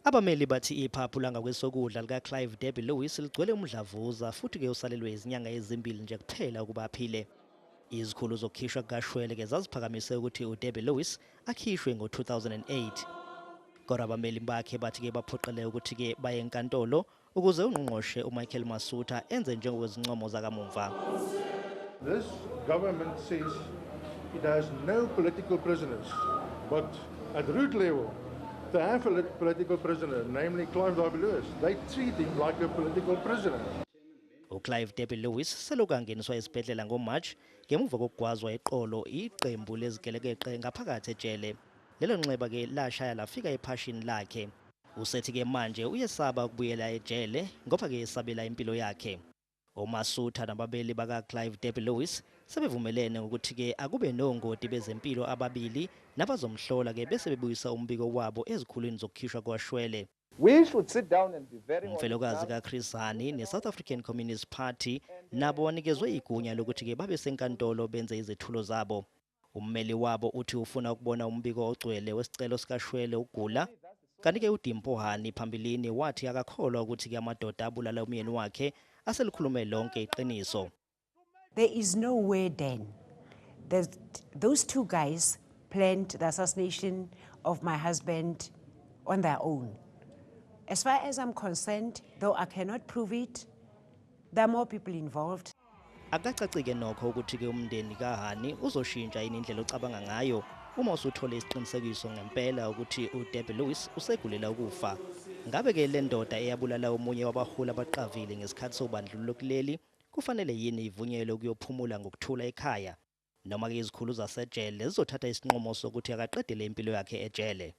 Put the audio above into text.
Abameli bathi iphaphu langakwesokudla likaClive Derby-Lewis ligcwele umdlavuza futhi-ke usalelwe izinyanga ezimbili nje kuphela ukuba aphile. Izikhulu zokukhishwa kukashwele-ke zaziphakamise ukuthi uDerby-Lewis akhishwe ngo-2008. Kodwa abameli bakhe bathi-ke baphoqeleke ukuthi-ke baye enkantolo ukuze ungqongqoshe uMichael Masutha enze njengokwezincomo zakamumva. This government says it has no political prisoners, but at root level, they have a political prisoner, namely Clive Derby-Lewis. They treat him like a political prisoner. UClive Derby-Lewis selokhu angeniswa esibhedlela ngoMarch ngemuva kokugwazwa eqolo iqembu lezigelekeqe ngaphakathi ejele. Lelo nxeba-ke lashaya lafika ephashini lakhe. Usethi-ke manje uyesaba ukubuyela ejele ngoba-ke esabela impilo yakhe. OMasutha nabameli baka-Clive Derby-Lewis sebevumelene ngokuthi-ke akube nongoti bezempilo ababili nabazomhlola-ke bese bebuyisa umbiko wabo ezikhulwini zokukhishwa kwashwele. We should sit down and be very Umfelokazi honest now. kaChris Hani ne-South African Communist Party nabo wanikezwe igunya lokuthi-ke babe senkantolo benze izethulo zabo. Ummeli wabo uthi ufuna ukubona umbiko ogcwele wesicelo sikashwele ukugula. Kanti-ke uDimpho Hani phambilini wathi akakholwa ukuthi-ke amadoda abulala umyeni wakhe aselikhulume lonke iqiniso. There is no way then that those two guys planned the assassination of my husband on their own. As far as I'm concerned, though I cannot prove it, there are more people involved. Akacacike nokho ukuthi-ke umndeni kaHani uzoshintsha yini indlela ocabanga ngayo uma usuthole isiqinisekiso ngempela ukuthi uDerby Lewis usegulela ukufa. Ngabe-ke le ndoda eyabulala omunye wabaholi abaqavile ngesikhathi sobandlululo kuleli kufanele yini ivunyelwe ukuyophumula ngokuthula ekhaya? Noma-ke izikhulu zasejele zizothatha isinqumo sokuthi akaqedele impilo yakhe ejele.